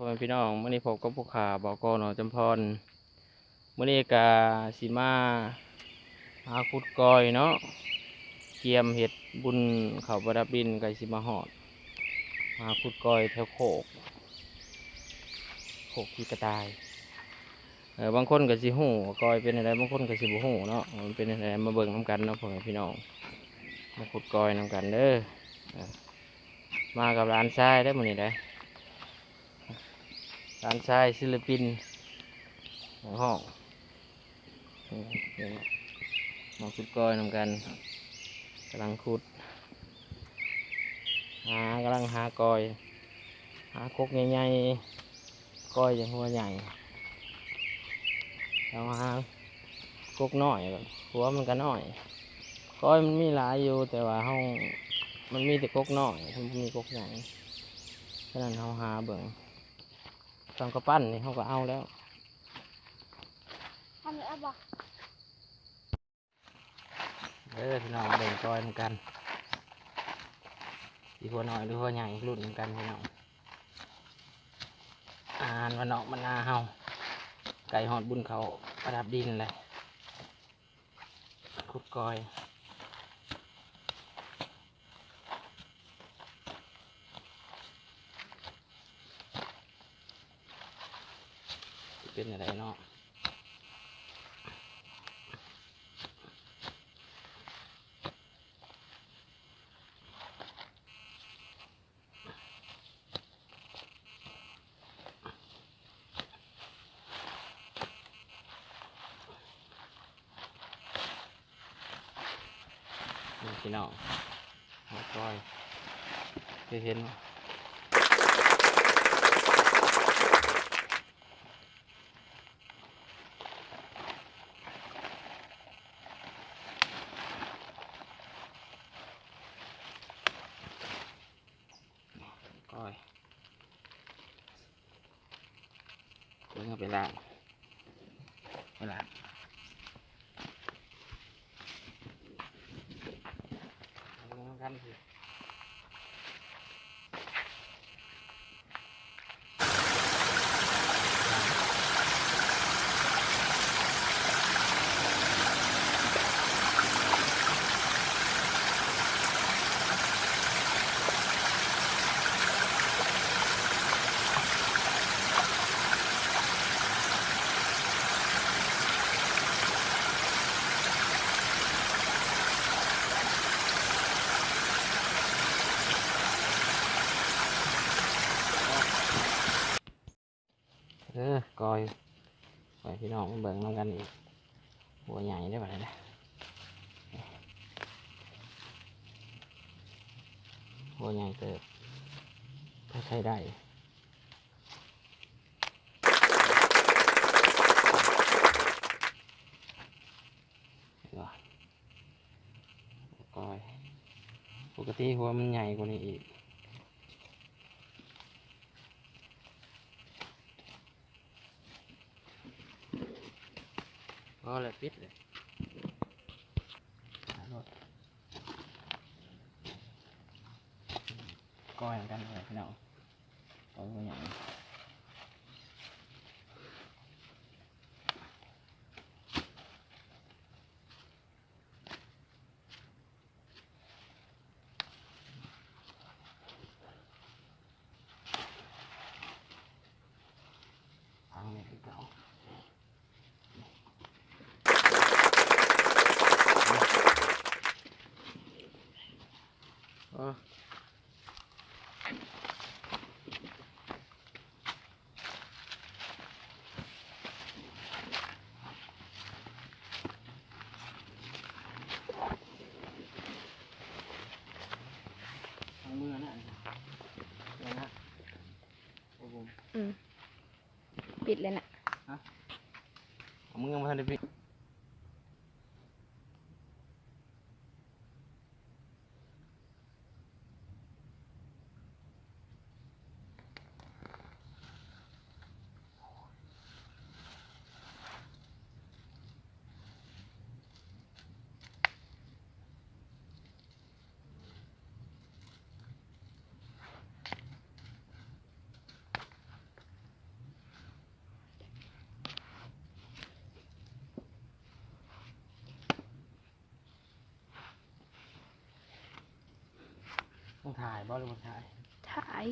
ພໍ່ແມ່ພີ່ນ້ອງ, ມື້ນີ້ພົບກັບຜູ້ຂ້າ ບ່າວກໍ ໜອງຈຳພອນ. ມື້ນີ້ກະຊິມາຫາຂຸດກ້ອຍເນາະ, ກຽມເຮັດບຸນເຂົ້າປະດັບດິນ ໃກ້ຊິມາຮອດ, ຫາຂຸດກ້ອຍແຖວໂຄກ ໂຄກຂີ້ກະຕ່າຍ. ເອີ ບາງຄົນກໍຊິຮູ້ວ່າກ້ອຍເປັນແນວໃດ, ບາງຄົນກໍຊິບໍ່ຮູ້ເນາະ ວ່າມັນເປັນແນວໃດ. ມາເບິ່ງນຳກັນເນາະ ພໍ່ແມ່ພີ່ນ້ອງ, ມາຂຸດກ້ອຍນຳກັນເດີ. ເອີ ມາກັບຫຼານຊາຍເດີມື້ນີ້ເດີ, ຫຼານຊາຍສິລະປິນນັກຮ້ອງ. ເອີ ມາຂຸດກ້ອຍນຳກັນ, ກຳລັງຂຸດ ຫາ ກຳລັງຫາກ້ອຍ, ຫາກົກໃຫຍ່ໆ. ກ້ອຍຈັ່ງຫົວໃຫຍ່, ເຮົາຫາກົກນ້ອຍ ຫົວມັນກໍນ້ອຍ. ກ້ອຍມັນມີຫຼາຍຢູ່ ແຕ່ວ່າເຮົາ ມັນມີແຕ່ກົກນ້ອຍ ມັນບໍ່ມີກົກໃຫຍ່. ສະນັ້ນເຮົາຫາເບິ່ງ ສ່ຳກະປັ້ນນີ້ເຮົາກໍເອົາແລ້ວ. ເອີ ພີ່ນ້ອງ ເບິ່ງກ້ອຍນຳກັນ, ຊິຫົວນ້ອຍຫຼືຫົວໃຫຍ່ ລຸ້ນນຳກັນພີ່ນ້ອງ. ອາຫານບ້ານນອກບ້ານນາເຮົາ ໃກ້ຮອດບຸນເຂົ້າປະດັບດິນແລ້ວ, ຂຸດກ້ອຍ. ເປັນຈັ່ງໃດເນາະ? ນີ້ພີ່ນ້ອງ ໝາກກ້ອຍ ເຄີຍເຫັນບໍ່? ກ້ອຍ ເບິ່ງເອົາໄປລ້າງ ໄປລ້າງ ເບິ່ງນຳກັນ. ເອີ ກ້ອຍ ໃຫ້ພີ່ນ້ອງເບິ່ງນຳກັນອີກ. ຫົວໃຫຍ່ເດ້ບັດນີ້ເດ້ ຫົວໃຫຍ່ເຕີບ ພໍໃຊ້ໄດ້. ເຫັນບໍ່? ກ້ອຍ ປົກກະຕິຫົວມັນໃຫຍ່ກວ່ານີ້ອີກ. ພໍແລ້ວ ປິດເລີຍ ກ້ອຍນຳກັນເລີຍພີ່ນ້ອງ ກ້ອຍຫຍັງ. ທາງນີ້ຄືເກົ່າ. ເອີ ເອົາມືນະ ເອົານະ ໂອ້ໂຫ ອືມ ປິດເລີຍນະ ຮະ ເອົາມື ຍັງບໍ່ທັນໄດ້ປິດ. ເ ຕ້ອງຖ່າຍບໍ່ ຫຼືບໍ່ຖ່າຍ? ถ่าย